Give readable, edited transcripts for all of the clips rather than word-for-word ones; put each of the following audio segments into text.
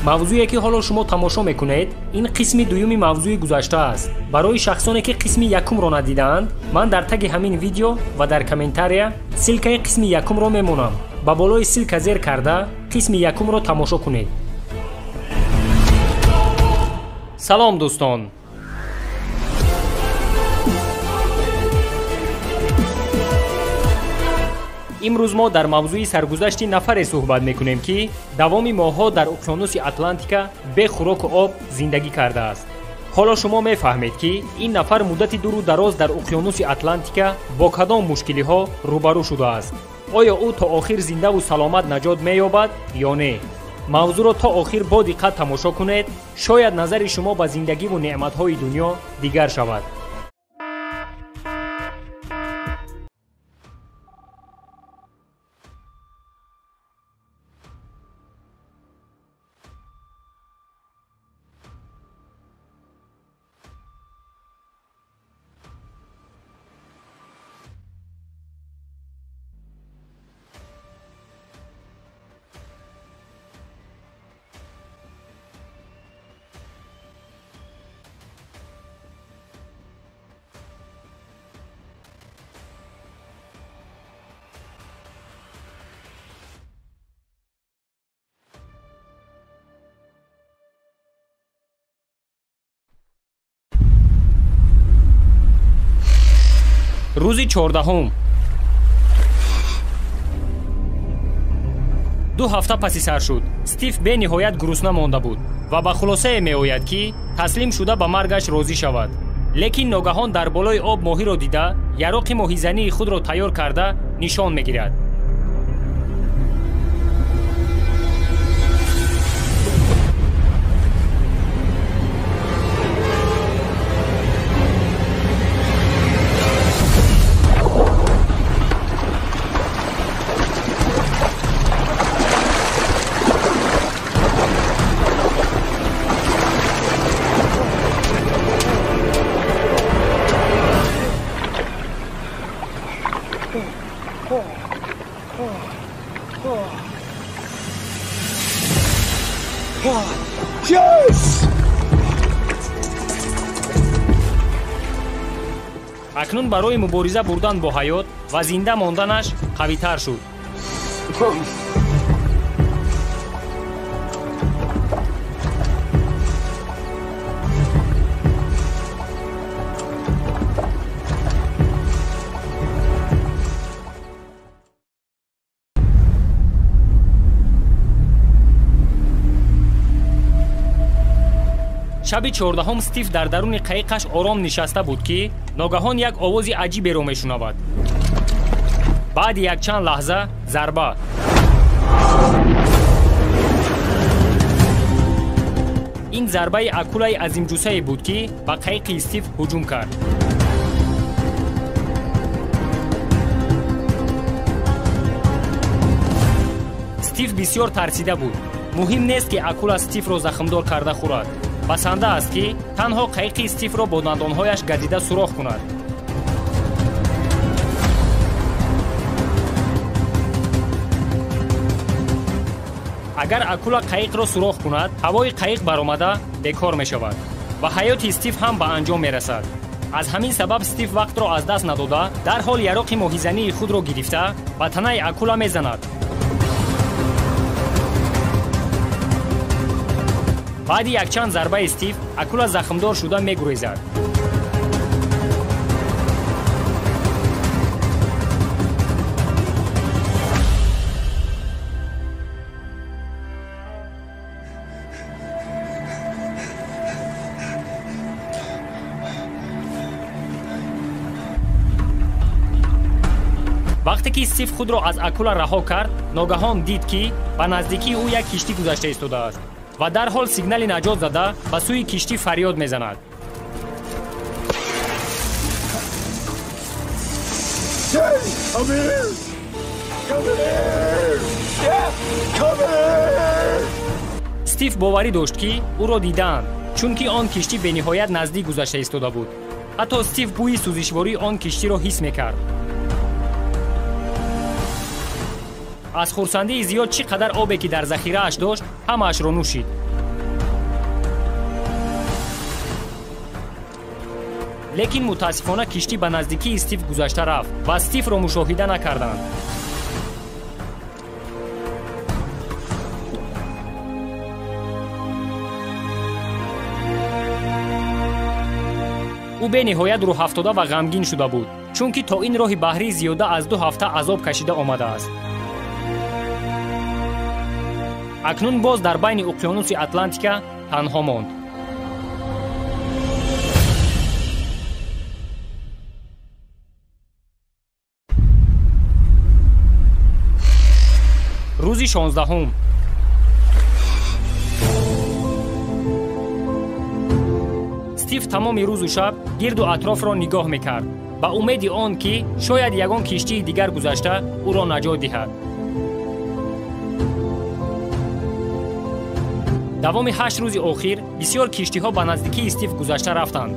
Мавзӯе ки ҳоло шумо тамошо мекунед, ин қисми дуюми мавзӯи гузашта аст. Барои шахсоне ки қисми якумро надидаанд, ман дар таги ҳамин видео ва дар комментария ссилкаи қисми якумро мемонам. Ба болои ссилка зер карда қисми якумро тамошо кунед. Салом дӯстон! Имрӯз мо дар мавзӯи саргузашти нафаре суҳбат мекунем, ки давоми моҳҳо дар уқёнуси Атлантика бе хӯроку об зиндагӣ кардааст. Ҳоло шумо мефаҳмед, ки ин нафар муддати дуру дароз дар уқёнуси Атлантика бо кадом мушкилиҳо рӯбарӯ шудааст. Оё ӯ то охир зиндаву саломат наҷот меёбад ё не? Мавзӯъро то охир бо диққат тамошо кунед, шояд назари шумо ба зиндагиву неъматҳои дунё дигар шавад. Рӯзи 14-ум. 2 ҳафта паси сар шуд. Стив бениҳоят гурусна монда буд ва ба хулосае меояд, ки таслим шуда ба маргаш розӣ шавад. Лекин ногаҳон дар болои об моҳиро дида, яроқи моҳизании худро тайёр карда нишон мегирад. Акнун барои мубориза бурдан бо ҳаёт ва зинда монданаш қавитар шуд. Шаби 14-ум Стив дар даруни қаиқаш ором нишаста буд, ки ногаҳон як овози аҷиберо мешунавад. Баъди якчанд лаҳза зарба. Ин зарбаи акулаи азимҷусае буд, ки ба қаиқи Стив ҳуҷум кард. Стив бисёр тарсида буд. Муҳим нест, ки акула Стивро захмдор карда хӯрад. Басанда аст, ки танҳо қаиқи Стивро бо дандонҳояш газида сурох кунад. Агар акула қаиқро сурох кунад, ҳавои қаиқ баромада бекор мешавад ва ҳаёти Стив ҳам ба анҷом мерасад. Аз ҳамин сабаб Стив вақтро аз даст надода, дарҳол яроқи моҳизании худро гирифта ба танаи акула мезанад. Баъди якчанд зарбаи Стив, акула захмдор шуда мегурезад. Вақте ки Стив худро аз акула раҳо кард, ногаҳон дид, ки ба наздикии ӯ як киштӣ гузашта истодааст ва дарҳол сигнали наҷот зада ба сӯи киштӣ фарёд мезанад. Стив боварӣ дошт, ки ӯро дидаанд, чунки он киштӣ бениҳоят наздик гузашта истода буд. Ҳатто Стив бӯи сӯзишвории он киштиро ҳис мекард. Аз хурсандии зиёд чӣ қадар обе ки дар захирааш дошт, ҳамаашро нӯшид. Лекин мутаассифона киштӣ ба наздикии Стив гузашта рафт ва Стивро мушоҳида накарданд. Ӯ бениҳоят рӯҳафтода ва ғамгин шуда буд, чунки то ин роҳи баҳрӣ зиёда аз 2 ҳафта азоб кашида омадааст. Акнун боз дар байни уқёнуси Атлантика танҳо монд. Рӯзи 16-ум. Стив тамоми рӯзу шаб гирду атрофро нигоҳ мекард ба умеди он ки шояд ягон киштии дигар гузашта ӯро наҷот диҳад. Давоми 8 рӯзи охир бисёр киштиҳо ба наздикии Стив гузашта рафтанд.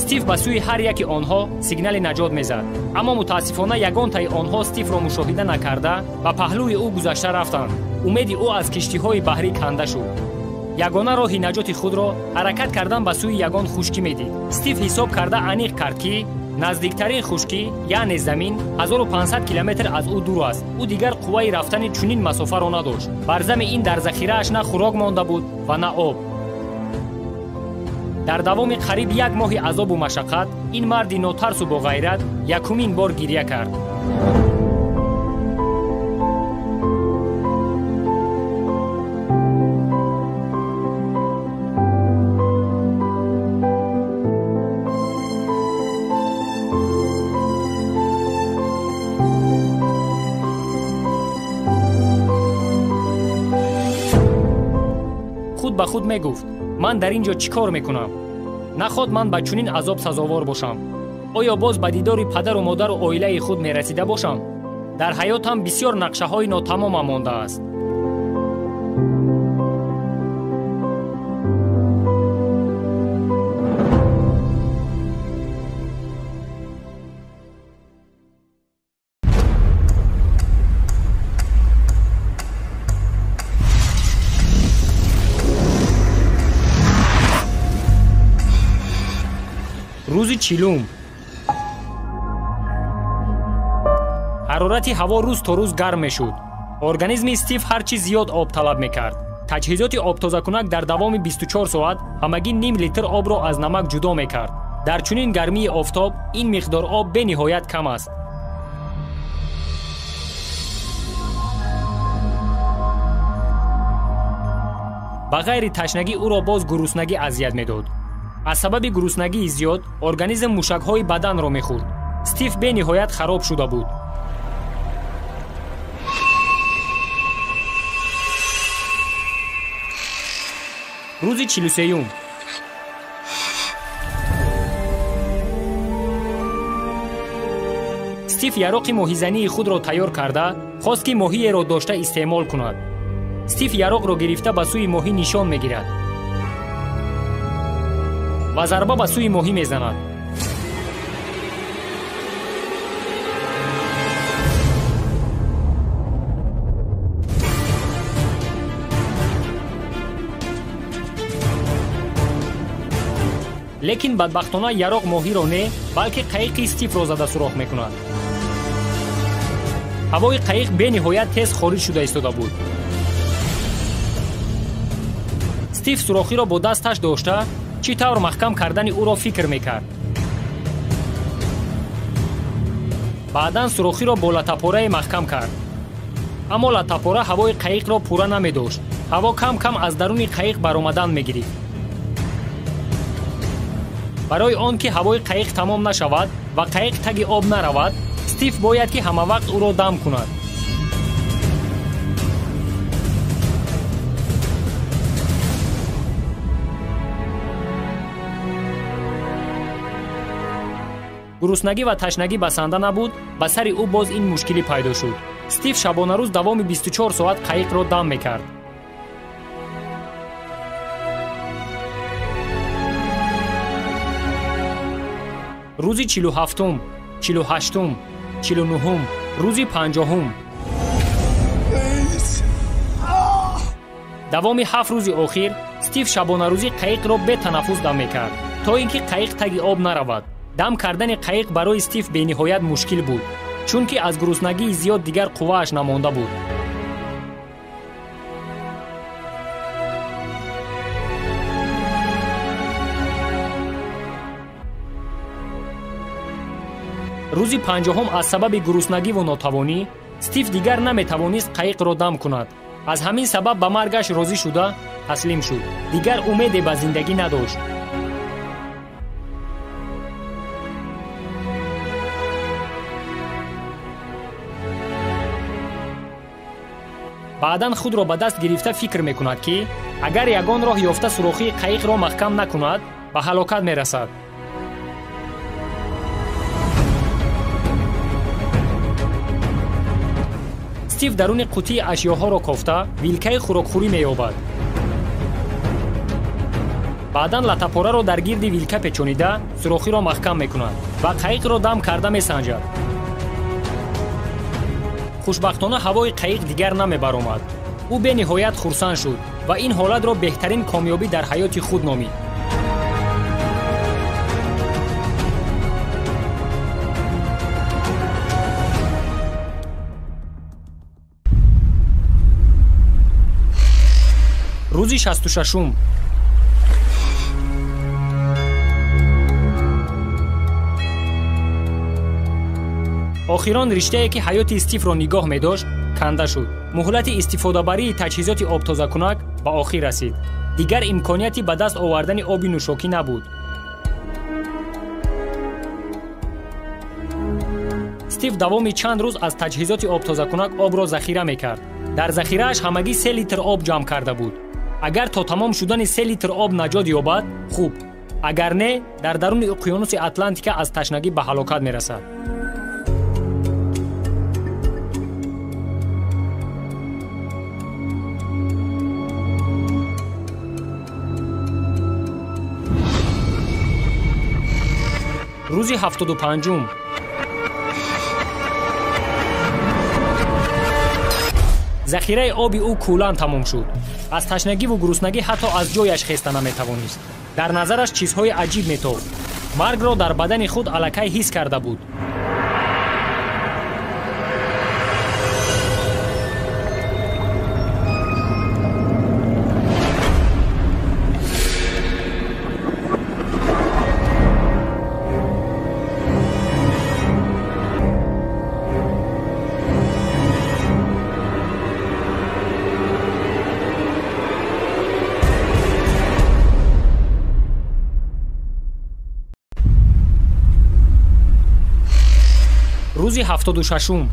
Стив ба сӯи ҳар яки онҳо сигнали наҷот мезад, аммо мутаассифона ягонтаи онҳо Стивро мушоҳида накарда ба паҳлӯи ӯ гузашта рафтанд. Умеди ӯ аз киштиҳои баҳрӣ канда шуд. Ягона роҳи наҷоти худро ҳаракат кардан ба сӯи ягон хушкӣ медид. Стив ҳисоб карда аниқ кард, ки наздиктарин хушкӣ, яъне замин, 1500 километр аз ӯ дур аст. Ӯ дигар қувваи рафтани чунин масофаро надошт. Бар зами ин дар захирааш на хӯрок монда буд ва на об. Дар давоми қариб як моҳи азобу машаққат ин марди нотарсу боғайрат якумин бор гиря кард. Худ ба худ мегуфт: ман дар ин ҷо чӣ кор мекунам? Наход ман ба чунин азоб сазовор бошам? Оё боз ба дидори падару модару оилаи худ мерасида бошам? Дар ҳаётам бисёр нақшаҳои нотамомам мондааст. Рӯзи 40-ум. Ҳарорати ҳаво рӯз то рӯз гарм мешуд. Организми Стив ҳарчи зиёд об талаб мекард. Таҷҳизоти обтозакунак дар давоми 24 соат ҳамагӣ ним литр обро аз намак ҷудо мекард. Дар чунин гармии офтоб ин миқдор об бениҳоят кам аст. Ба ғайри ташнагӣ ӯро боз гуруснагӣ азият медод. Аз сабаби гуруснагии зиёд организм мушакҳои баданро мехӯрд. Стив бениҳоят хароб шуда буд. Рӯзи 43-юм. Стив яроқи моҳизании худро тайёр карда хост, ки моҳиеро дошта истеъмол кунад. Стив яроқро гирифта ба сӯи моҳӣ нишон мегирад ва зарба ба сӯи моҳӣ мезанад. Лекин бадбахтона яроқ моҳиро не, балки қаиқи Стивро зада сурох мекунад. Ҳавои қаиқ бениҳоят тез хориҷ шуда истода буд. Стив сурохиро бо дасташ дошта чӣ тавр маҳкам кардани ӯро фикр мекард. Баъдан сурохиро бо латапорае маҳкам кард. Аммо латапора ҳавои қаиқро пурра намедошт. Ҳаво кам-кам аз даруни қаиқ баромадан мегирифт. Барои он ки ҳавои қаиқ тамом нашавад ва қаиқ таги об наравад, Стив бояд ки ҳамавақт ӯро дам кунад. Гуруснагӣ ва ташнагӣ басанда набуд, ба сари ӯ боз ин мушкилӣ пайдо шуд. Стив шабонарӯз давоми 24 соат қаиқро дам мекард. Рӯзи 47-ум, 48-ум, 49-ум, рӯзи 50-ум. Давоми 7 рӯзи охир Стив шабонарӯзӣ қаиқро бетанаффус дам мекард, то ин ки қаиқ таги об наравад. Дам кардани қаиқ барои Стив бениҳоят мушкил буд, чунки аз гуруснагии зиёд дигар қуввааш намонда буд. Рӯзи 50-ум аз сабаби гуруснагиву нотавонӣ Стив дигар наметавонист қаиқро дам кунад. Аз ҳамин сабаб ба маргаш розӣ шуда таслим шуд. Дигар умеде ба зиндагӣ надошт. Баъдан худро ба даст гирифта фикр мекунад, ки агар ягон роҳ ёфта сурохии қаиқро маҳкам накунад, ба ҳалокат мерасад. Стив даруни қутии ашёҳоро кофта вилкаи хӯрокхӯрӣ меёбад. Баъдан латапораро дар гирди вилка печонида сурохиро маҳкам мекунад ва қаиқро дам карда месанҷад. Хушбахтона ҳавои қаиқ дигар намебаромад. Ӯ бениҳоят хурсанд шуд ва ин ҳолатро беҳтарин комёбӣ дар ҳаёти худ номид. Рӯзи 66-ум охирон риштае, ки ҳаёти Стивро нигоҳ медошт, канда шуд. Муҳлати истифодабарии таҷҳизоти обтозакунак ба охир расид. Дигар имконияти ба даст овардани оби нӯшокӣ набуд. Стив давоми чанд рӯз аз таҷҳизоти обтозакунак обро захира мекард. Дар захирааш ҳамагӣ 3 литр об ҷамъ карда буд. Агар то тамом шудани 3 литр об наҷот ёбад, хуб. Агар не, дар даруни уқёнуси Атлантика аз ташнагӣ ба ҳалокат мерасад. Рӯзи 75-ум захираи оби ӯ куллан тамом шуд. Аз ташнагиву гуруснагӣ ҳатто аз ҷояш хеста наметавонист. Дар назараш чизҳои аҷиб метофт. Маргро дар бадани худ аллакай ҳис карда буд. Рӯзи 76-ум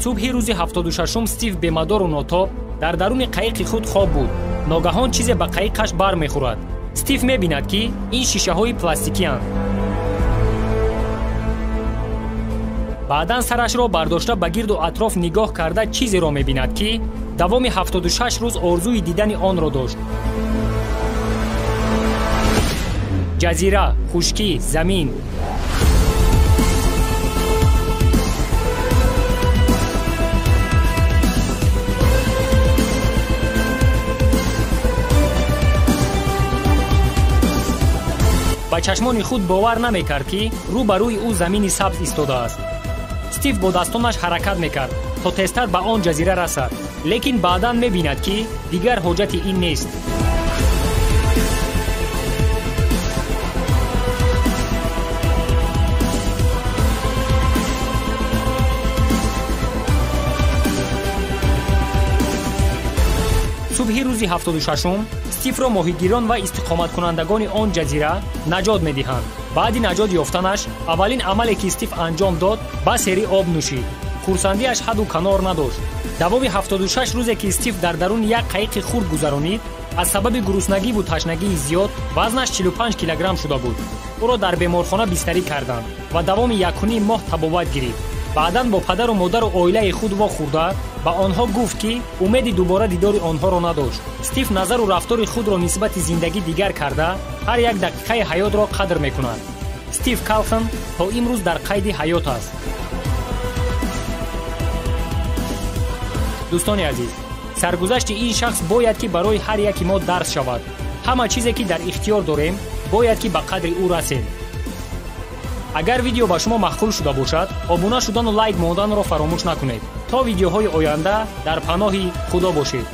субҳи рӯзи 76-ум Стив бемадору нотоб дар даруни қаиқи худ хоб буд. Ногаҳон чизе ба қаиқаш бар мехӯрад. Стив мебинад, ки ин шишаҳои пластикиянд. Баъдан сарашро бардошта ба гирду атроф нигоҳ карда чизеро мебинад, ки давоми 76 рӯз орзуи дидани онро дошт. Ҷазира, хушкӣ, замин. Ба чашмони худ бовар намекард, ки рӯ ба рӯи ӯ замини сабз истодааст. Стив бо дастонаш ҳаракат мекард, то тезтар ба он ҷазира расад, лекин баъдан мебинад, ки дигар ҳоҷати ин нест. Субҳи рӯзи 76-ум Стивро моҳигирон ва истиқоматкунандагони он ҷазира наҷот медиҳанд. Баъди наҷот ёфтанаш аввалин амале, ки Стив анҷом дод, ба сери об нӯшид. Хурсандиаш ҳадду канор надошт. Давоми 76 рӯзе, ки Стив дар даруни як қаиқи хурд гузаронид, аз сабаби гуруснагиву ташнагии зиёд вазнаш 45 килограмм шуда буд. Ӯро дар беморхона бистарӣ карданд ва давоми 1,5 моҳ табобат гирифт. Баъдан бо падару модару оилаи худ вохӯрда ба онҳо гуфт, ки умеди дубора дидори онҳоро надошт. Стив назару рафтори худро нисбати зиндагӣ дигар карда, ҳар як дақиқаи ҳаётро қадр мекунад. Стив Калхан то имрӯз дар қайди ҳаёт аст. Дӯстони азиз, саргузашти ин шахс бояд ки барои ҳар яки мо дарс шавад. Ҳама чизе ки дар ихтиёр дорем, бояд ки ба қадри ӯ расем. Агар видео ба шумо маъқул шуда бошад, обуна шудану лайк монданро фаромӯш накунед. То видеоҳои оянда дар паноҳи Худо бошед.